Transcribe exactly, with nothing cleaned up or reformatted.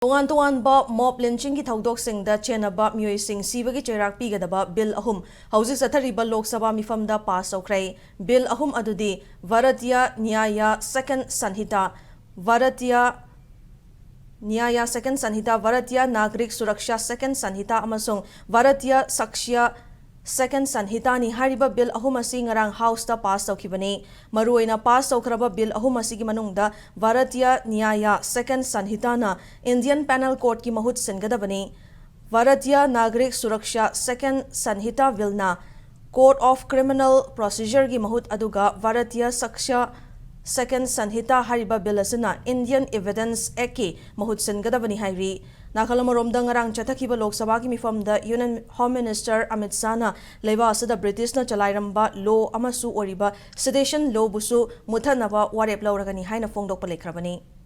ꯇꯣꯉꯥꯟ ꯇꯣꯉꯥꯟꯕ ꯃꯣꯞ ꯂꯤꯟꯆꯤꯡꯒꯤ ꯊꯧꯗꯣꯛꯁꯤꯡꯗ ꯆꯦꯟꯅꯕ ꯃꯤꯑꯣꯏꯁꯤꯡ ꯁꯤꯕꯒꯤ ꯆꯩꯔꯥꯛ ꯄꯤꯒꯗꯕ ꯕꯤꯜ ꯑꯍꯨꯝ ꯍꯧꯖꯤꯛ ꯆꯠꯊꯔꯤꯕ ꯂꯣꯛ ꯁꯚꯥ ꯃꯤꯐꯝꯗ ꯄꯥꯁ ꯇꯧꯈ꯭ꯔꯦ꯫ ꯕꯤꯜ ꯑꯍꯨꯝ ꯑꯗꯨꯗꯤ ꯚꯥꯔꯇꯤꯌ ꯅ꯭ꯌꯥꯌ ꯁꯦꯀꯦꯟ ꯁꯟꯍꯤꯇꯥ, ꯚꯥꯔꯇꯤꯌ ꯅ꯭ꯌꯥꯌ ꯁꯦꯀꯦꯟ ꯁꯟꯍꯤꯇꯥ, ꯚꯥꯔꯇꯤꯌ ꯅꯥꯒꯔꯤꯛ ꯁꯨꯔꯛꯁꯥ ꯁꯦꯀꯦꯟ ꯁꯟꯍꯤꯇꯥ ꯑꯃꯁꯨꯡ ꯚꯥꯔꯇꯤꯌ ꯁꯥꯛꯁ꯭ꯌ ꯁꯦꯀꯦꯟ ꯁꯟꯍꯤꯇꯥꯅꯤ꯫ ꯍꯥꯏꯔꯤꯕ ꯕꯤꯜ ꯑꯍꯨꯝ ꯑꯁꯤ ꯉꯔꯥꯡ ꯍꯥꯎꯁꯇ ꯄꯥꯁ ꯇꯧꯈꯤꯕꯅꯤ꯫ ꯃꯔꯨꯑꯣꯏꯅ ꯄꯥꯁ ꯇꯧꯈ꯭ꯔꯕ ꯕꯤꯜ ꯑꯍꯨꯝ ꯑꯁꯤꯒꯤ ꯃꯅꯨꯡꯗ ꯚꯥꯔꯇꯤꯌ ꯅ꯭ꯌꯥꯌ ꯁꯦꯀꯦꯟ ꯁꯟꯍꯤꯇꯥꯅ ꯏꯟꯗꯤꯌꯟ ꯄꯦꯅꯦꯜ ꯀꯣꯗꯀꯤ ꯃꯍꯨꯠ ꯁꯤꯟꯒꯗꯕꯅꯤ꯫ ꯚꯥꯔꯇꯤꯌ ꯅꯥꯒꯔꯤꯛ ꯁꯨꯔꯛꯁꯥ ꯁꯦꯀꯦꯟ ꯁꯟꯍꯤꯇꯥ ꯕꯤꯜꯅ ꯀꯣꯗ ꯑꯣꯐ ꯀ꯭ꯔꯤꯃꯤꯅꯦꯜ ꯄ꯭ꯔꯣꯁꯤꯖꯔꯒꯤ ꯃꯍꯨꯠ, ꯑꯗꯨꯒ ꯚꯥꯔꯇꯤꯌ ꯁꯥꯛꯁ꯭ꯌ ꯁꯦꯀꯦꯟ ꯁꯟꯍꯤꯇꯥ ꯍꯥꯏꯔꯤꯕ ꯕꯤꯜ ꯑꯁꯤꯅ ꯏꯟꯗꯤꯌꯟ ꯏꯚꯤꯗꯦꯟꯁ ꯑꯦꯛꯀꯤ ꯃꯍꯨꯠ ꯁꯤꯟꯒꯗꯕꯅꯤ ꯍꯥꯏꯔꯤ꯫ ꯅꯥꯀꯜ ꯑꯃꯔꯣꯝꯗ, ꯉꯔꯥꯡ ꯆꯠꯊꯈꯤꯕ ꯂꯣꯛ ꯁꯚꯥꯒꯤ ꯃꯤꯐꯝꯗ ꯌꯨꯅꯤꯌꯟ ꯍꯣꯝ ꯃꯤꯅꯤꯁꯇꯔ ꯑꯃꯤꯠ ꯁꯥꯍꯅ ꯂꯩꯕꯥꯛ ꯑꯁꯤꯗ ꯕ꯭ꯔꯤꯇꯤꯁꯅ ꯆꯂꯥꯏꯔꯝꯕ ꯂꯣ ꯑꯃꯁꯨ ꯑꯣꯏꯔꯤꯕ ꯁꯤꯗꯦꯁꯟ ꯂꯣꯕꯨꯁꯨ ꯃꯨꯠꯊꯠꯅꯕ ꯋꯥꯔꯦꯞ ꯂꯧꯔꯒꯅꯤ ꯍꯥꯏꯅ ꯐꯣꯡꯗꯣꯛꯄ ꯂꯩꯈ꯭ꯔꯕꯅꯤ꯫